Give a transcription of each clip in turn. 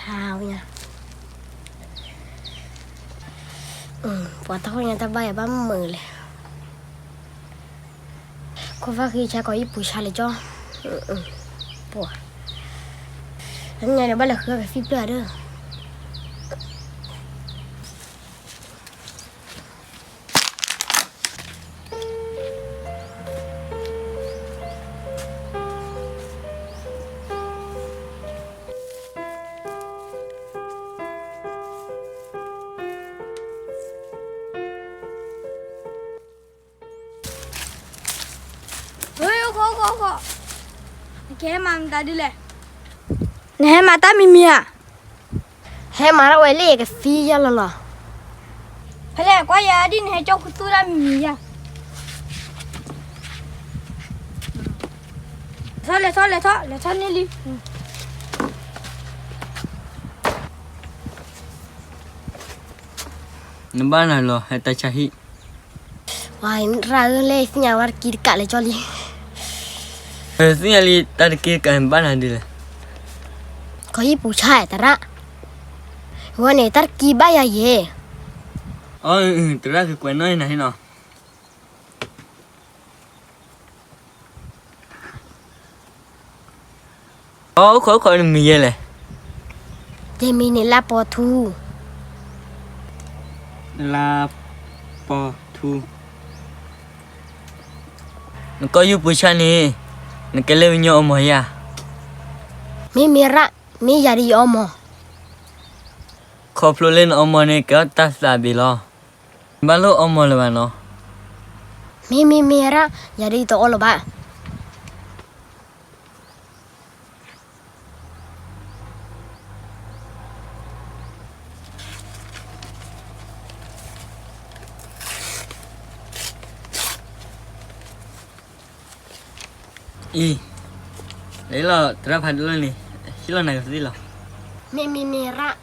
ဟါဝဲညါ, ပှၤတၢ်ဃိညါတၢ်ဘၣ်ယၤဘၣ်မုာ်လဲၣ်, ခိၣ်ဖးဃံဆါကီးယံၣ်ပူၤဆါလဲၣ်ကၠီ, ပှၤ, တနံၤညါန့ၣ်ဘၣ်လဲၤဃုကသံၣ်ဖျၢၣ်ဒီး နကဟဲမၤတၢ်မံၤမံၤဧါ, ဟဲမၤတၢ်ဝဲလၢယကသံယၤလီၤလီၤ, ဖဲလဲၣ်ကွၢ်ယၤဒ်နဟဲကၠီဃုသူၣ်တၢ်မံၤမံၤယၤ, ထီၣ်လဲၤထီၣ်လဲၤထီၣ်လဲၤထီၣ်န့ၢ်လံ နဘၣ်နၤလီၤ ဟဲတၢ်ဆါဟံၣ်, ဝဲရၣ်ဧၢ လၢသ့ၣ်ညါဝဲတကံတကးလဲၣ်ကၠီလံ, သ့ၣ်ညါလံတၢ်တကံတကးန့ၣ်ဘၣ်နၤဒ်လဲၣ်, ကီးယံၣ်ပူၤဆါသရၣ်, ဝဲန့ၣ်တၢ်တကံဘၣ်ယၤယဲ, အ သရၣ်ကကွဲးနီၣ်နၤဟ့ၣ်နီၤ အိၣ်ခိးခိးနမံၤယဲလဲၣ်, ယမံၤန့ၣ်လါပီၤထူ, လါပီၤထူ, နကီၢ်ယူၢ်ပူၤဆါန့ၣ်, နကဲလၢပညီအီမီၤယၤ, မ့မ့ၢ်ရၣ်, မ့ၢ်ယၤဒ်ယအီမီၤ, ခီဖျိလၢနအီမီၤန့ၣ် ကဲထီၣ်တၢ်သးဘ့ၣ်လီၤ, နဘၣ်လိၣ်အီမီၤလၢၤဘၣ်နီၤ, မ့မ့ၢ်မ့ၢ်ရၣ်, ယၤဒ်ယတအီလၢၤဘၣ် အံၤ, လၢလီၤသရၣ်ဖးဒိၣ်လၢန့ၣ်, ဟ့ၣ်လီၤနၤကသံၣ်လီၤ, မ့မ့ၢ်မ့ၢ်ရၣ်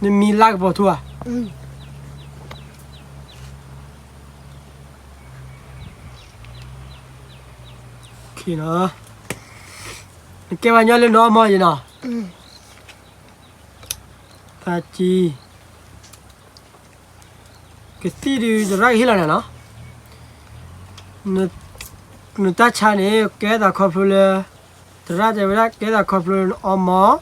နမံၤလါကပီၤထူဧါ, နကဲပှၤညီလၢနအီမီၤယဲနီၤ, သးကံ ကသံၣ်ဒုးသရၣ်ကဟ့ၣ်လီၤနၤနီၤ, နတၢ်ဆါန့ၣ် ကဲသးခီဖျိလၢ, သရၣ်တဲဝဲဒၣ်ကဲသးခီဖျိလၢနအီမီၤ,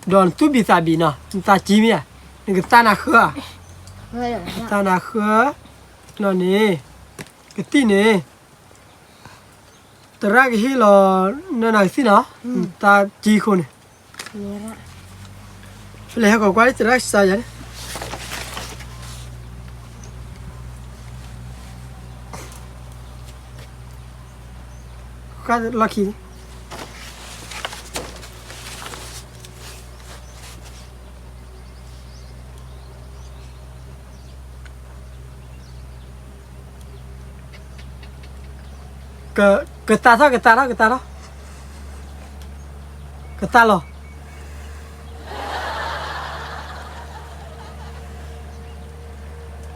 ဒီးနသူၣ်ဘံၣ်သးဘံၣ်နီၤ, နသးကံမ့ၢ်ဧါ, နကသးနၤဃၢဧါ, နသးနၤဃၢလီၤန့ၣ်, ကသံၣ်န့ၣ် သရၣ်ကဟ့ၣ်လီၤနၤကသံၣ်နီၤ, နသးကံခိၣ်န့ၣ်, ဖဲလဲၣ်ဟဲကီးကွၢ်လၢသရၣ်ကစၢ်ယၤန့ၣ်, လီၢ်ခံ ကသးထီၣ် ကသးထီၣ် ကသးထီၣ် ကသးလီၤ.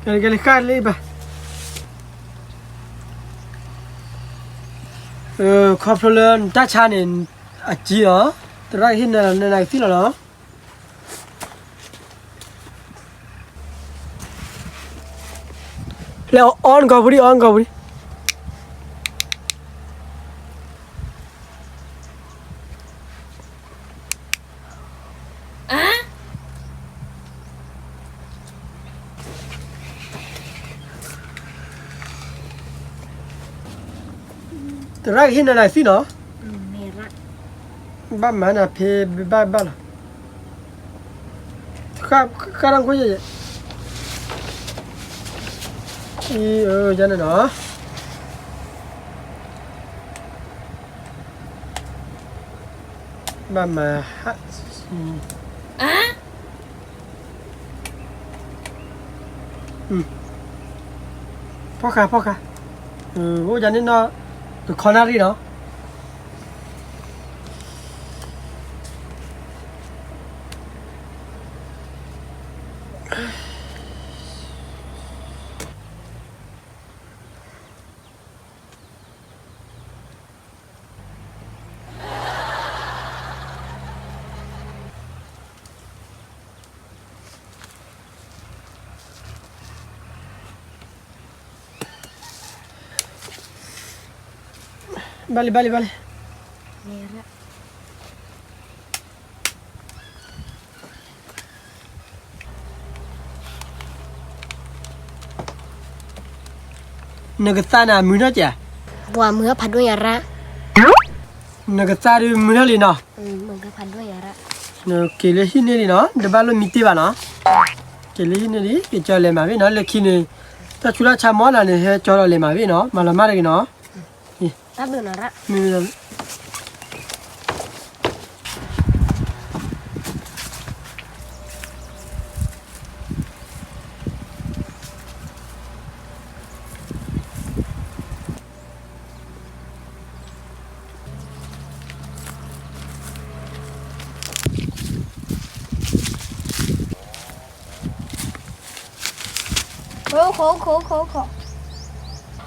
ကဲ ကဲ လၢဃၣ်လၢဘၣ်, ခီဖျိလၢနတၢ်ဆါန့ၣ် အကံလီၤ, သရၣ်ဟ့ၣ်နၤနၤကသံၣ်လီၤလီၤ. လဲၤအီနကီၢ်ပူၤဒံး အီနကီၢ်ပူၤဒံး. သရၣ်ကဟ့ၣ်နၤနၤသံၣ်နီၤ, ဘၣ်မၤနၤဖဲဘၣ်ဘၣ်လီၤ. ဃၣ်, ဃၣ်တၢ်ခွဲးယဲ, အံၤ, အၢ ယၤန့ၣ်နီၤ, ဘၣ်မၤဟး, ဖီၣ်ဃာ် ဖီၣ်ဃာ်, အိၣ်ယၤန့ၣ်နီၤ, တခီနၣ်ရံၣ်နီၤ. ဘၣ်လံ ဘၣ်လံ ဘၣ်လံ. နကသါန့ၣ် အမုာ်ထီၣ်ကဲ, ပှၤမုာ်ဖးဒိၣ်ယၤရၣ်, နကသါဒုးမုာ်ထီၣ်လံနီၤ, နက့ၤလၢဟံၣ်န့ၢ်လံနီၤ, တဘၣ်လိၣ်မံတ့ၢ်ဘၣ်နီၤ, က့ၤလၢဟံၣ်န့ၢ်လံ ကကၠီလဲၤမၤဘ့ၣ်နီၤ, လၢခံန့ၣ် တၢ်ဆူးတၢ်ဆါမီၢ်နၤန့ၣ် ဟဲကၠီဒီးလဲၤမၤဘ့ၣ်နီၤ, မၤလီၤမၢ်တဂ့ၤနီၤ. မ့ၢ်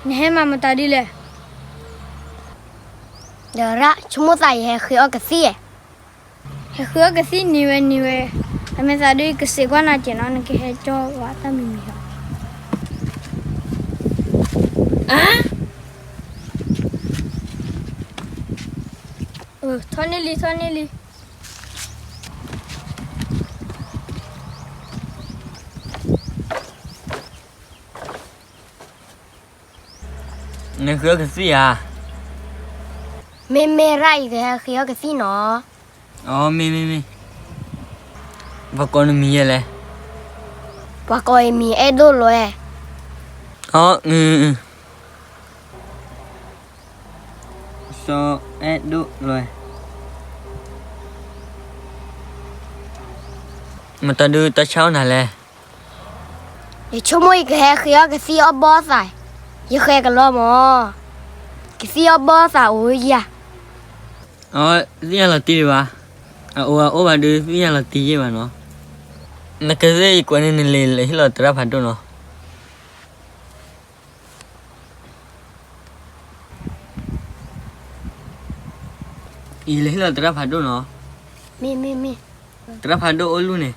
နဟဲမၤမတၤဒ်လဲၣ်, ဒီးရၣ် ဆိကမိၣ်သးယဟဲဃ့အီၣ်ကသံၣ်ဧါ, ဟဲဃ့အီၣ်ကသံၣ်န့ၢ်ဝဲန့ၢ်ဝဲ, အမဲာ်သးဒုးကစံးကွၢ်နၤကဲနီၤ, နကဟဲကၠီဝဲတၢ်မံၤမံၤလီၤ. ထီၣ်န့ၢ်လံ ထီၣ်န့ၢ်လံ. နဃ့အီၣ်ကသံၣ်ဧါ. မ့မ့ၢ်ရၣ်အံၤကဟဲဃ့အီၣ်ကသံၣ်နီၤ. အမ့ၢ်မ့ၢ်မ့ၢ်, ပှၤကိးနမံၤယဲလဲၣ်. ပှၤကိးအံၤမံၤအဲၣ်ဒိၣ်လွဲ. အ စီၤအဲၣ်ဒိၣ်လွဲ. မတၤဒုးတၢ်ဆါအီၣ်နၤလဲၣ်. ယဆိကမိၣ်အံၤကဟဲဃ့အီၣ်ကသံၣ်အီၣ်ဘီသး, ယဃဲကလီမၢ်, ကသံၣ်အီၣ်ဘီသးအိၣ်ယၤ. အ သ့ၣ်ညါလီၤတံၢ်ဒံးဘၣ်, အအိၣ်အအိၣ်ဘၣ်ဒုး သ့ၣ်ညါလီၤတံၢ်ယဲၢ်ဘၣ်နီၤ. နကသ့ၣ်ယကွဲးန့ၢ်နလံာ် လဲၤဟ့ၣ်လီၤသရၣ်ဖးဒိၣ်နီၤ. အံၤလဲၤဟ့ၣ်လီၤသရၣ်ဖးဒိၣ်နီၤ. မ့ၢ်မ့ၢ်မ့ၢ်, သရၣ်ဖးဒိၣ်အိၣ်လူၢ်န့ၣ်.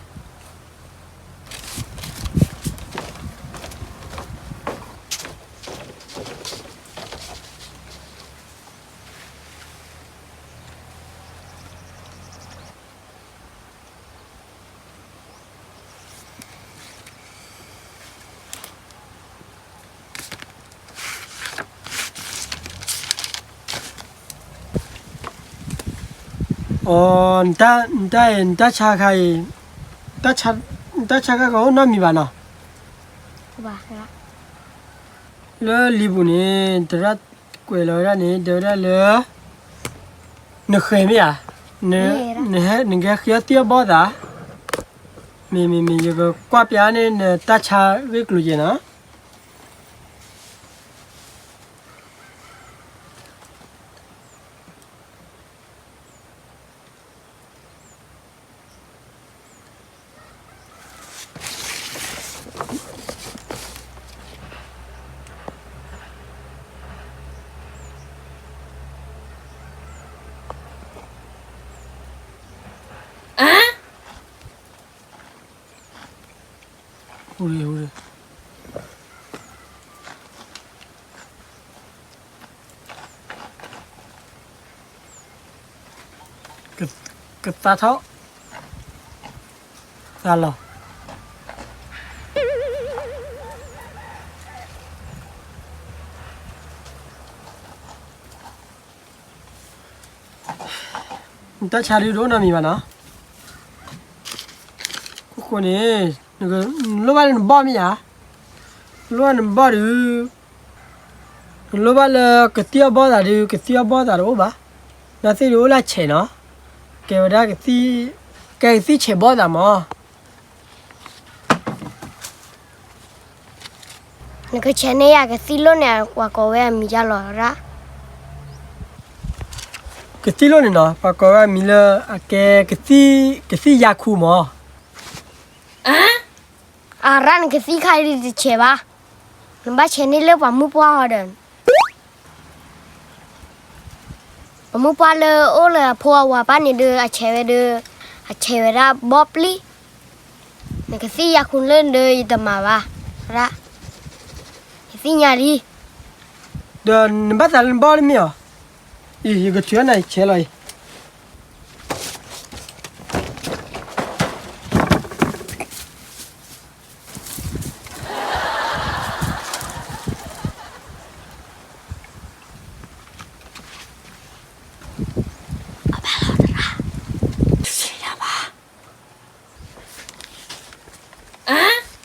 အ နတၢ်ဆါခါအံၤ, နတၢ်ဆါခါကအိၣ်နီတမံၤဘၣ်နီၤ. လၢလံာ်ပူၤန့ၣ် သရၣ်ကွဲးလီၤဝဲဒၣ်န့ၣ် တဲဝဲဒၣ်လၢ နဃဲၤမ့ၢ်ဧါ, နကဟဲဃ့အီၣ်သံၣ်အီၣ်ဘီသး, မ့ၢ်မ့ၢ်မ့ၢ် ယကကွၢ်ပျးန့ၢ်နတၢ်ဆါဂ့ၢ်ကျိၤယဲနီၤ. ကသါထီၣ်, သါလီၤ. နတၢ်ဆါဒုးတအိၣ်နီတမံၤဘၣ်နီၤ. ကိးန့ၣ်, နလိၣ်ဘၣ်လၢနဘီၣ်မ့ၢ်ဧါ, နလိၣ်ဘၣ်နဘီၣ်ဒုး, နလိၣ်ဘၣ်လၢကသံၣ်အီၣ်ဘီၣ်သးဒုး ကသံၣ်အီၣ်ဘီၣ်သးတအိၣ်ဘၣ်, နသ့ၣ်ဒုးအိၣ်လၢဆဲးနီၤ, ကဲဝဲဒၣ်ကသံၣ်, ကဲကသံၣ်ဆဲးဘီၣ်သးမး. နကဆဲးန့ၢ်ယၤကသံၣ်လိၣ်န့ၣ် ပှၤကိးဝဲအမံၤဒ်လဲၣ်ရၣ်. ကသံၣ်လိၣ်န့ၣ်နီၤ ပှၤကိးဝဲအမံၤလၢအကဲ ကသံၣ်ယၤခူမး. အရၣ် နကသံၣ်ခါဒုးတဆဲးဘၣ်, နဘၣ်ဆဲးန့ၢ်လၢပှၤမုၣ်ပှၢ်ဟီဒီး ပှၤမုၣ်ပှၢ်လၢအိၣ်လၢအဖိအဝၤပၢ်န့ၣ်ဒီး အဆဲးဝဲဒီး, အဆဲးဝဲဒၣ်ဘီၣ်ပျံၤ, နကသံၣ်ယၤခူလၢဒီးယတမၤဘၣ်, ရၣ်, ယသ့ၣ်ညါလံ. ဒီးနဘၣ်သးလၢနဘီၣ်လၢမ့ၢ်အီၤ, အံၤ ယကထုးအီၣ်နၤ ယဆဲးလီၤအံၤ.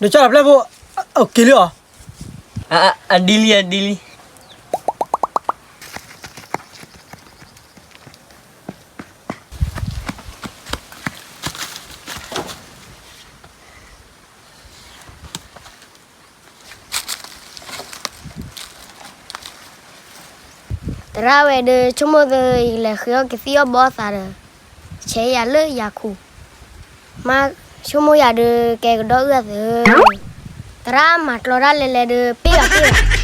နကၢ်လီၤဖျဲၣ်ဖိ, အက့ၤလံအီၤ, အဒ်လံ အဒ်လံ. သရၣ်ဝဲဒီး ဆိကမိၣ်သး ယကလဲၤဃုအီၣ်ကသံၣ်အီၣ်ဘီၣ်သးဒီး ဆဲးယၤလၢယၤခူ, မ့ၢ်ဆိကမိၣ်ယၤဒီး ကဲကဒီးအုၣ်အသး, သရၣ်မၤကျီတၢ်လဲၤလဲၤဒီး ပ့ၢ်အီၤပ့ၢ်အီၤ.